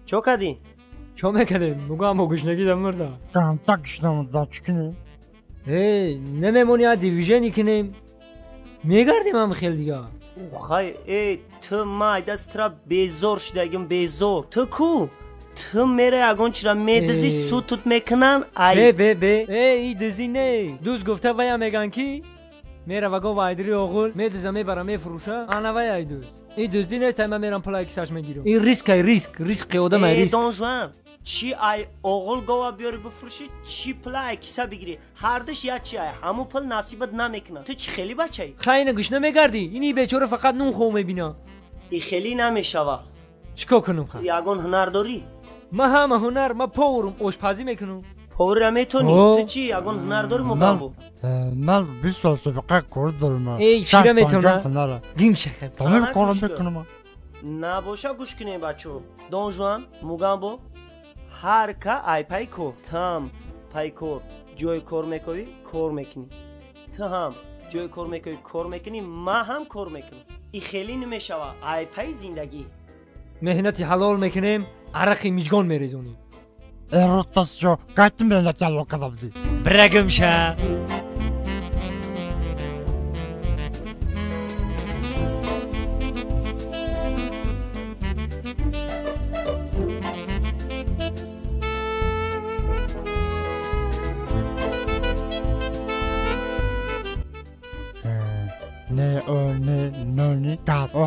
Чо кардӣ? Чо мекардем? Мугам бо гушнагӣ да мурда. Камта гушнам да чӣ кунем? Э, намемонӣ я дивижени кунем? Мегардем ҳам хел дига. Хай, э, ту ма айдаст тра безор шудагим, безор. Ту ку? Ту мере ягон чира медизӣ, сутут мекунанд, ай. Бе, бе, бе. Э, и дизӣ не. Дӯст гуфта вая меган ки мера ваго вайдри оғул, медиза мебара мефурӯша, ана вай ай дӯст. И дуздӣ нест, ай ман мерам пулай кисаш мегирам. И риск ай риск, рисқи одам ай риск. Э, Дон Жуан, чӣ ай оғул гова биёри бифурӯшӣ, чӣ пула ай киса бигирӣ, ҳардуш як чи ай, ҳамун пул насибат намекунад. Ту чӣ хеле бачаӣ? Хай ина гӯш намегардӣ, ини бечора фақат нун хов мебина. И хеле намешава. Чӣ кор кунам ха? Ягон ҳунар дорӣ? Ма ҳама ҳунар, ма поварум, ошпазӣ мекунам. Поварра метонӣ? Ту чӣ ягон ҳунар дорӣ, Мугамбо? Ман 20 сол собиқа кор дорам. Эй, чира метона? Гим шахаб. Тамом корам мекунам. Набоша гӯш кунем бачо. Дон Жуан, Мугамбо, ҳар ка ай пай кор. Ту ҳам пай кор, ҷои кор мековӣ, кор мекунӣ. Ту ҳам ҷои кор мековӣ, кор мекунӣ, ман ҳам кор мекунам. И хеле намешава, ай пай зиндагӣ. Меҳнати ҳалол мекунем, арақи миҷгон мерезонем. Эротасчо, кайтим меҳнати ҳалол карда будӣ? Бирагимша. Не, о, не, но, не, ка, о.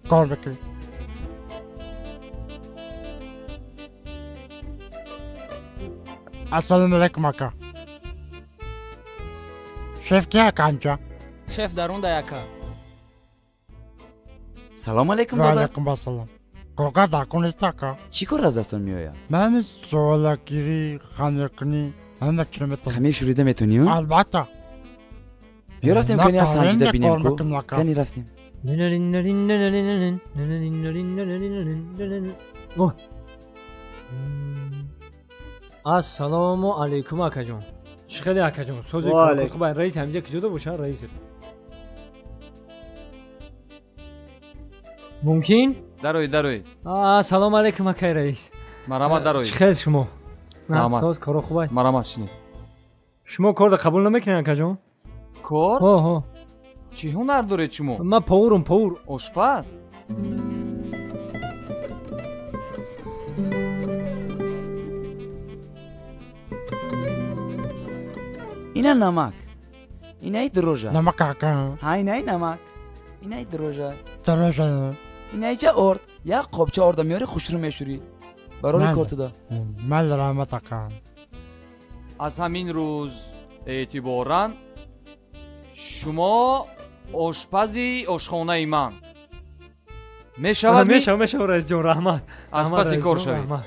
Кор мекунӣ. Ассалому алайкум ака. Шеф ки ака анҷа? Шеф дарунда ака. Салом алайкум Ва додар. алайкум ассалом. Коргар дар кор нест ака? Чӣ кор аз дастон меояд? Ман суолакгирӣ, хамиркунӣ, ҳама чиро метавонам. Хамир шӯрида метонӣ? Албатта. Биё рафтем кани аз санҷида бинем кор ку. мекунам ака. Кани рафтем. О. Ассалому алайкум акаҷон. Чӣ хеле акаҷон? Сози Ва алайкум. хуб, раис ҳамиҷа куҷода боша раис? Мумкин? Дароед, дароед. Ассалому алайкум акай раис. Марҳамат, дароед. Чӣ хел шумо? Марҳамат. Соз коро хуб аст? Марҳамат, шинед. Шумо корро қабул намекунед акаҷон? Кор? Ҳо, ҳо. Чӣ ҳунар доред шумо? Ман поварум, повар. Ошпаз? Ина намак. Инаи дрожа. Намак ака. Ҳа, инаи намак. Инаи дрожа. Дрожа. Инаиҷа орд. Як қобча орда меёри, хушрӯ мешӯрӣ. Барори Ман. кортуда. Ман раҳмат ака. Аз ҳамин рӯз эътиборан шумо ошпази ошхонаи ман. Мешавад? Мешава, мешава раисҷон, раҳмат. Аз Раҳмат, паси кор раисҷон, шавед. раҳмат.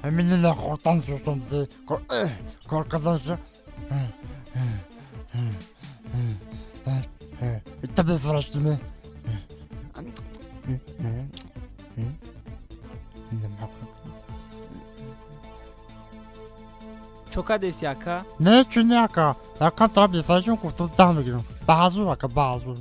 Ҳамин нахӯрдан шустам, кор кардан шу. Ита бифурӯштиме. Чо кардеси ака? Не, чӣ не ака. Якам тараф бифурӯшим гуфтам даҳ мегирам. Баҳазур ака, баҳазур.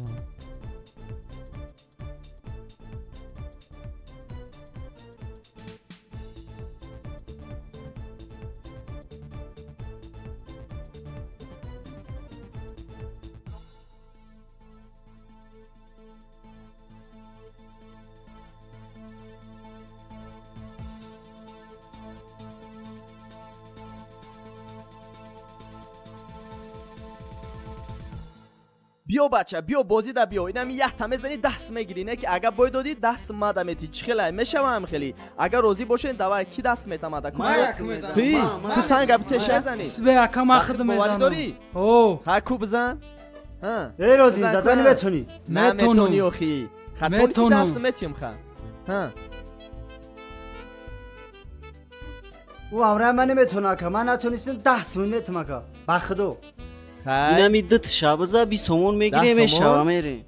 Биё бача, биё бозида биё. Инами якта мезанӣ, даст мегирӣ. Не ки агар бой додӣ, даст мада метӣ. Чӣ хелай мешавам хеле? Агар розӣ бошен, давай ки даст метамада? Ман як мезанам. Туи? Ту санга битеша? Сбе ака, ман худ Боварӣ мезанам. дорӣ? О. Ҳа, ку бизан. Ҳа. Эй, розӣ, Бизан, задан ку. метонӣ. Метонам. Наметонӣ охи. Ха, тонисти Метонам. даст метиҳам ха. Ҳа. Ӯ ҳамраҳи ман наметона ака. Ман натонистам, 10 сум метам ака. Ба худо. Хай. Инами ду шабаза 20 сомон мегирем, 10 сомон? мешава мерем.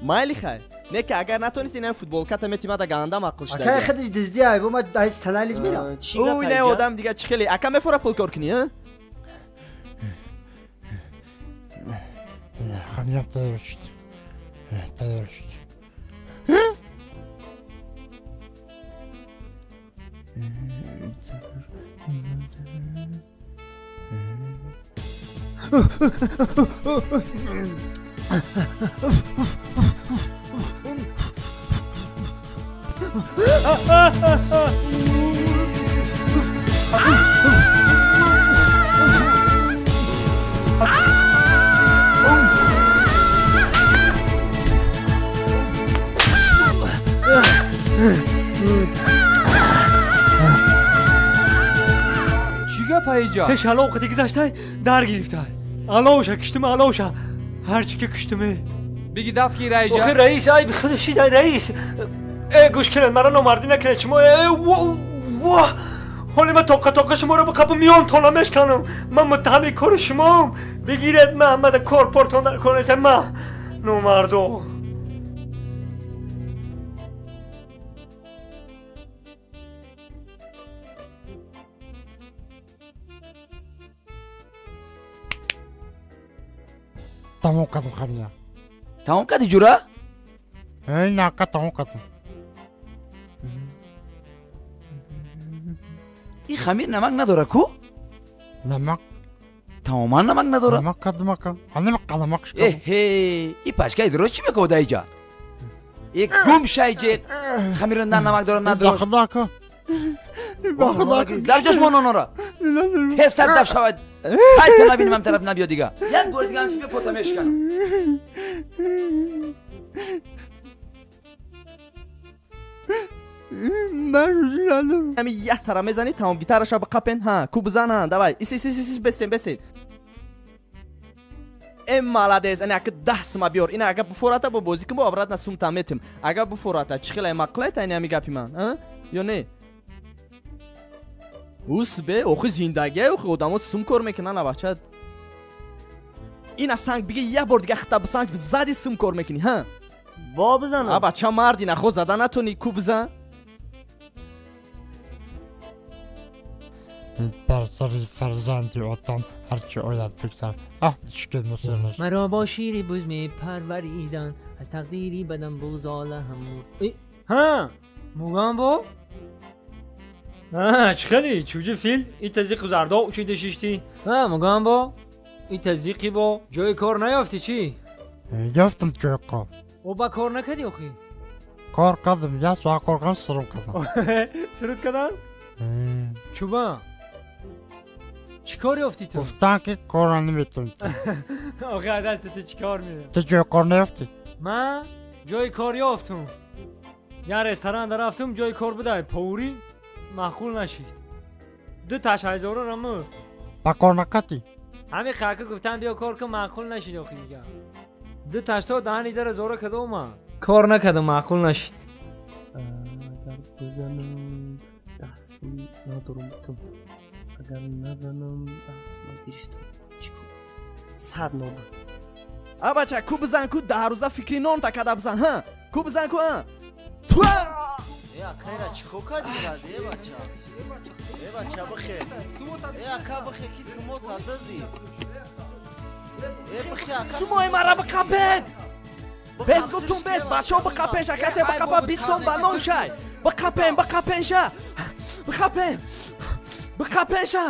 Майли хай. Не ки агар натонисти ина футболката мети мада ганда маъқул шуда. Ака худиш дуздӣ ай бо ма айс таналиҷ мерам. Ӯ ина одам дига чӣ хеле ака мефора пул кор кунӣ, а? Хамирам тайёр шуд. Тайёр шуд. Чӣ гап ҳайҷа? Ҳеч алоқати гузаштай дар гирифтай. Алоша киштуме, алоша. Ҳар чӣ ки киштуме. Биги даф ки раиҷа. Охи раис, ай худаши дай раис. Э гӯш кунед, мара номардӣ накунед шумо. Э во! ҳоли ман тоқа тоқа шуморо бақапу миён тона мешканам. Ман муттаҳами кори шумоам. Бигиред Маҳмада кор портон дар кор нест ма. Номардо. Тамом кардам хамира. Тамом кардӣ ҷура? Не ака, тамом кардам. Ин хамир намак надора ку? Намак? Тамоман намак надора? Намак кардам ака. Ҳанама қаламакш кардам. Эҳе, ин пашкаи дуро чӣ мекода иҷа? Э гум шайҷе, хамиро на намак дора на дорош. Ба худо ака. Ба худо ака. Дар ҷош мон онора. Тезтар даф шавад. Ҳай та набинам тараф набиё дига. Як бори дига ҳамси пота мешканам. Ман рӯзӣ надорам. Ҳами як тара мезанӣ, тамом гитараша биқапен, ҳа, ку бизан, ҳа, давай. Ис ис ис бестен, бестен. Э молодец, ана ака 10 сума биёр. Ина ага буфората бо бозӣ кун, бо обратно сумта метим. Ага буфората, чӣ хеле мақлайта ин ҳами гапи ман, а? Ё не? Ус бе, охи зиндагие, охи одамо сум кор мекунанд, а бача. Ина санг биги як бор дига хита бисанг зади сум кор мекунӣ, ҳа? Бо бизанам. А бача марди нахо зада натонӣ, ку бизан? Бар сари фарзанди одам ҳарчи ояд бигзар. Аҳ, чӣ мусирнаш. Маро бо шири буз мепарваридан, аз тақдири бадам бузола ҳам мурд. Ҳа, мугам бо? Чӣ хеле чӯҷи фил и тазиқу зардо шида шиштӣ? Ҳа, мугам бо? И тазиқи бо ҷои кор наёфтӣ чӣ? Ёфтам ҷои кор. О ба кор накардӣ охи? Кор кардам, як соат кор кардам, суруд кардам. Суруд кардан? Чуба? Чӣ кор ёфтӣ ту? Гуфтан ки корро наметавонӣ. Охи аз дасти ту чӣ кор меояд? Ту ҷои кор наёфтӣ? Ман ҷои кор ёфтум. Як ресторан рафтум, ҷои кор будай, поварӣ маъқул нашид. 2 ташҳазорро мурд. Ба кор накардӣ? Ҳамин хака гуфтан биё кор кун, маъқул нашид охи дига. 2 ташто даҳани дара зора када омад. Кор накардам, маъқул нашид. Агар бизанам 10 сум надорам бутум. Агар назанам 10 сум гирифтам. Чӣ кор? 100 нобуд. А бача, ку бизан ку 10 рӯза фикри нон та када бизан, ҳа? Ку бизан ку, ҳа? Э акайра чӣ кор кардӣ зад, э бача? Э бача бихе. Э ака бихе ки сумота дазӣ. Э бихе ака. Сумои мара биқапен! Бес гуфтум бес, бачаҳо биқапен ша, касе биқапа 20 сом ба нон шай. Биқапен, биқапен ша. Биқапен. Биқапен ша.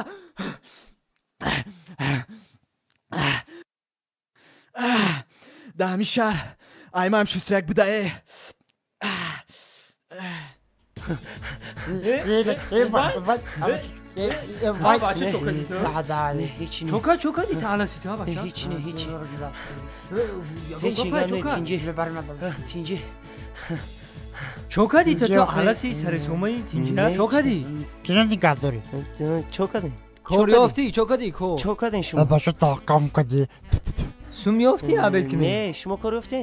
Дар ҳамин шаҳр аймаам шустряк буда, э. Чока чока ди тааласи ту бача? Ҳеч не, ҳеч. Ҳеч не, тинҷи. Тинҷи. Чока ди ту аласи сари сумаи тинҷи? Чока ди? Кина нигаҳ дорӣ? Чока ди. Кор ёфтӣ? Чока ди кор? Чока дин шумо? Бача тақам кади. Сум ёфтӣ абед кунӣ? Не, шумо кор ёфтӣ?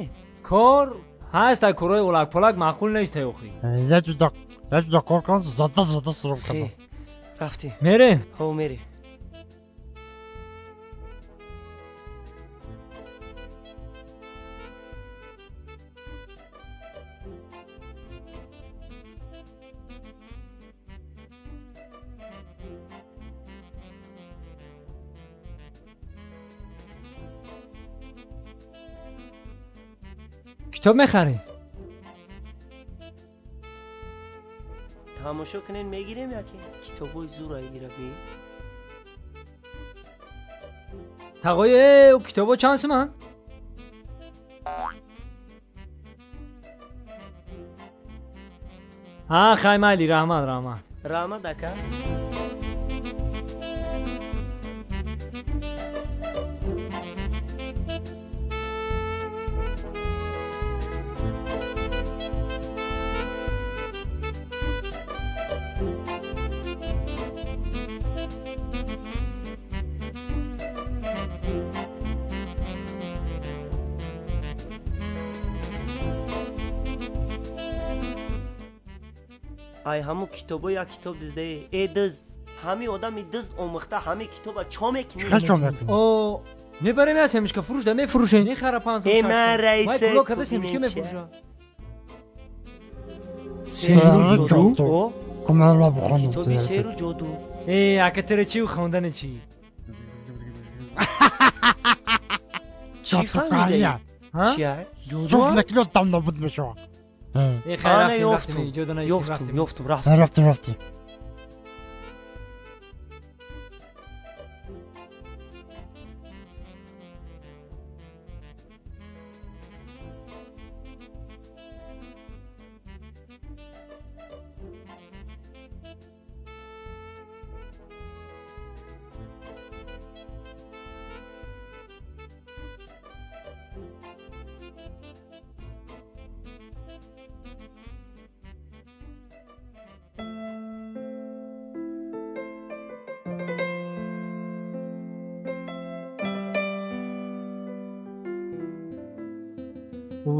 Кор ҳаст, ай корҳои олак-полак маъқул нест охи. Як ҷуда кор кардам, зада зада суруд кардам. Рафтӣ. Мерем? Ҳо, мерем. Китоб мехарӣ? Тамошо кунен мегирем яке? Китобҳои зура ираби. Тағои, китобо чанд суман? Ҳа, хай майли, раҳмат, раҳмат. Раҳмат ака. Ай ҳамун китобо як китоб диздае. Э дизд, ҳами одами дизд омӯхта ҳами китоба чо мекунӣ? Чо мекунӣ? О, мебарем я семечка фурӯш да мефурӯшем. Мехара 500. Э ман раисе. Вай пуло када семечка мефурӯша. Серу ҷоду. Кумарла бухонам. Китоби серу ҷоду. Э, ака тера чи хондани чи? Чӣ фаҳмидаӣ? Чия? Ҷоду мекунӣ там нобуд мешавад. Ана ёфтум, ёфтум, ёфтум, рафтем. Рафтем, рафтем.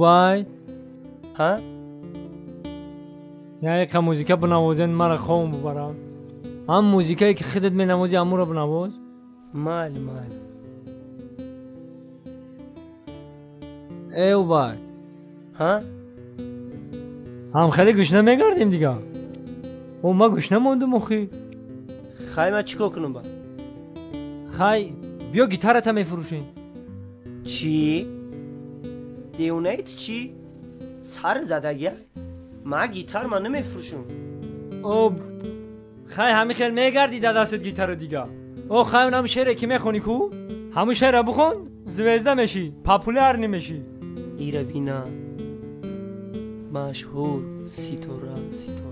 Вай. Ҳа? Яка музика бинавозен мара хом бубарам. Ҳам музикае ки худат менавозӣ ҳамуро бинавоз. Майли, майли. Э, Убай. Ҳа? Ҳам хеле гушна мегардем дига. О, ма гушна мондум охи. Хай, ма чӣ кор кунам ба? Хай, биё гитарата мефурӯшем. Чӣ? Девонаи ту чӣ? Сар задагия? Ма гитар ма намефурӯшам. О, хай ҳамин хел мегардӣ дар дастат гитаро дига. О, хай онам шере ки мехонӣ ку? Ҳамун шеъра бихон, звезда мешӣ, популяр намешӣ. Ира бина. Машҳур, ситора, ситора.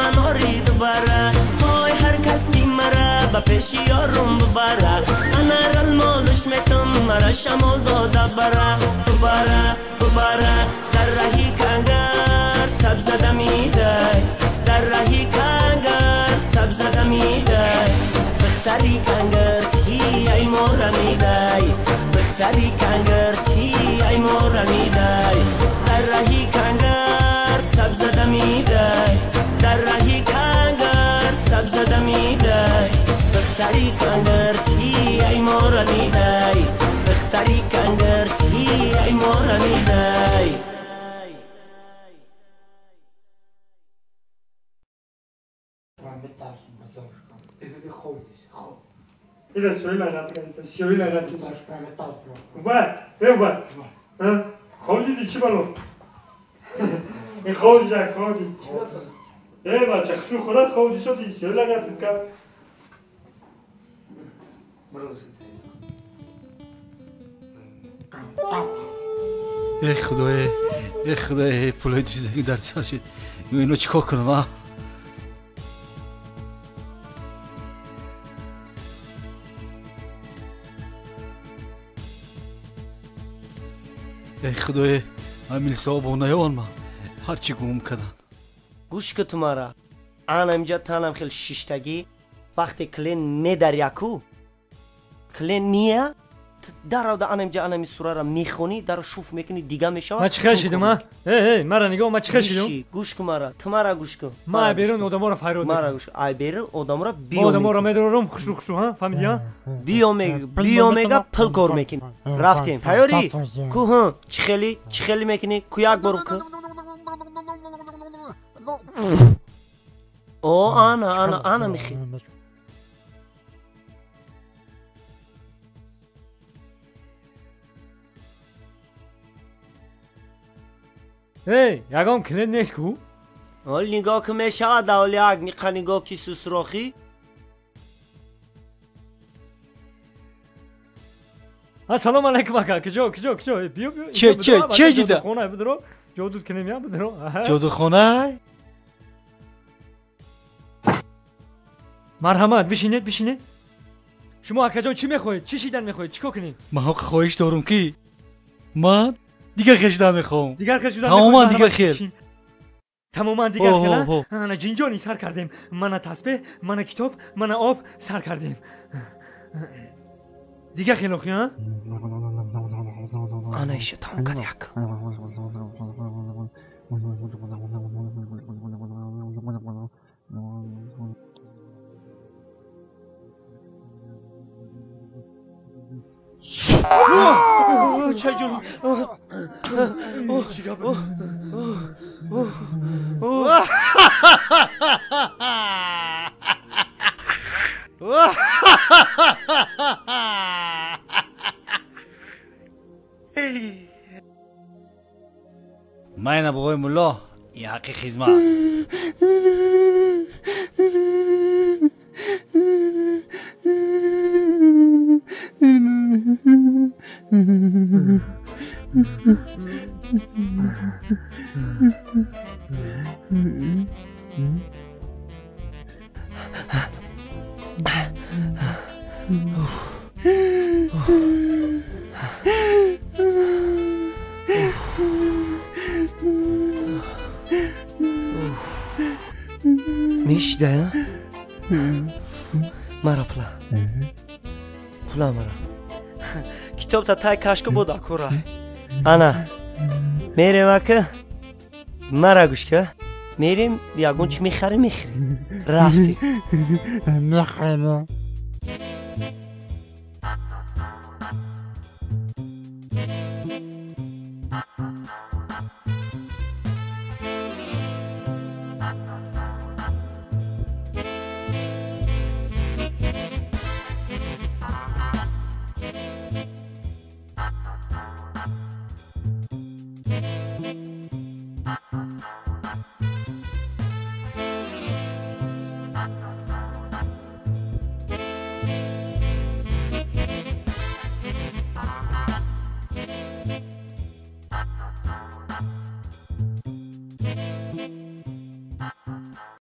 манори дубара ҳой ҳар кас ки мара ба пеши ёрум бубара анарал молуш метам мара шамол дода бара бубара бубара дар раҳи кангар сабзада мидай дар раҳи кангар сабзада мидай бихтари кангар ти ай мора мидай бихтари кангар ти ай мора мидай дар раҳи кангар сабзада мидай дар раҳи кангар сабзада мидай бихтари кангар ти ай мора мидай бихтари кангар ти ай мора мидай. إلى سويلة غاتك سويلة غاتك وبا إيه ها خودي دي چی بالو این خودی جا خودی ای بچه خشو خودت خودی شدی سويلة غاتك ای خدای ای خدای پولای چیزی در سر شد اینو چیکار کنم ها؟ ای خدای милисаҳо бо наёван ма ҳарчи гум карданд. Гӯш ку ту мара ана инҷа танам хел шиштагӣ вақте клен медаряку клен мия даравда ана инҷа анами сурара мехонӣ даро шуф мекунӣ дига мешавад. Ма чӣ хел шидам а? Эй мара нигоҳ ма чӣ хел шидам? Гӯш ку мара ту мара гӯш ку. Ма ай берун одаморо фарёд мара гӯш ай берун одаморо биё одаморо медорам хушру хушру ҳа фаҳмидӣ а? Биё биё мега пул кор мекунӣ. Рафтем тайёрӣ? Ку ҳа чӣ хели чӣ хели мекунӣ? Ку як бор ку. О ана ана ана михи. Эй, ягон клиент нест ку? Ҳол нигоҳ ки мешавад, ҳол як ниқа нигоҳ ки сусрохӣ. Ассалому алайкум ака, куҷо, куҷо, куҷо? Биё, биё. Че, че, че ҷида? Ҷодухона бидро, ҷодуд кунем я бидро. Ҷодухона? Марҳамат, бишинед, бишинед. Шумо акаҷон чӣ мехоҳед? Чӣ шидан мехоҳед? Чӣ кор кунем? Ман ҳақ хоҳиш дорум ки ман дигар хел шуда мехоҳам. Дигар хел шуда тамоман дигар хел. Тамоман дигар хел. Ана ҷинҷони сар кардем. Мана тасбеҳ, мана китоб, мана об сар кардем. Дигар хел охи, а? Ана иша тамом кард як. Чайҷон. Майна бобои мулло, ин ҳаққи хизмат. Мешида? Мара пула. Пула мара. Китоб та тай кашку буд акура. Ана. Мерем ака. Мара гӯш ка. Мерем ягон чӣ мехарем мехарем. Рафтем. Мехарем.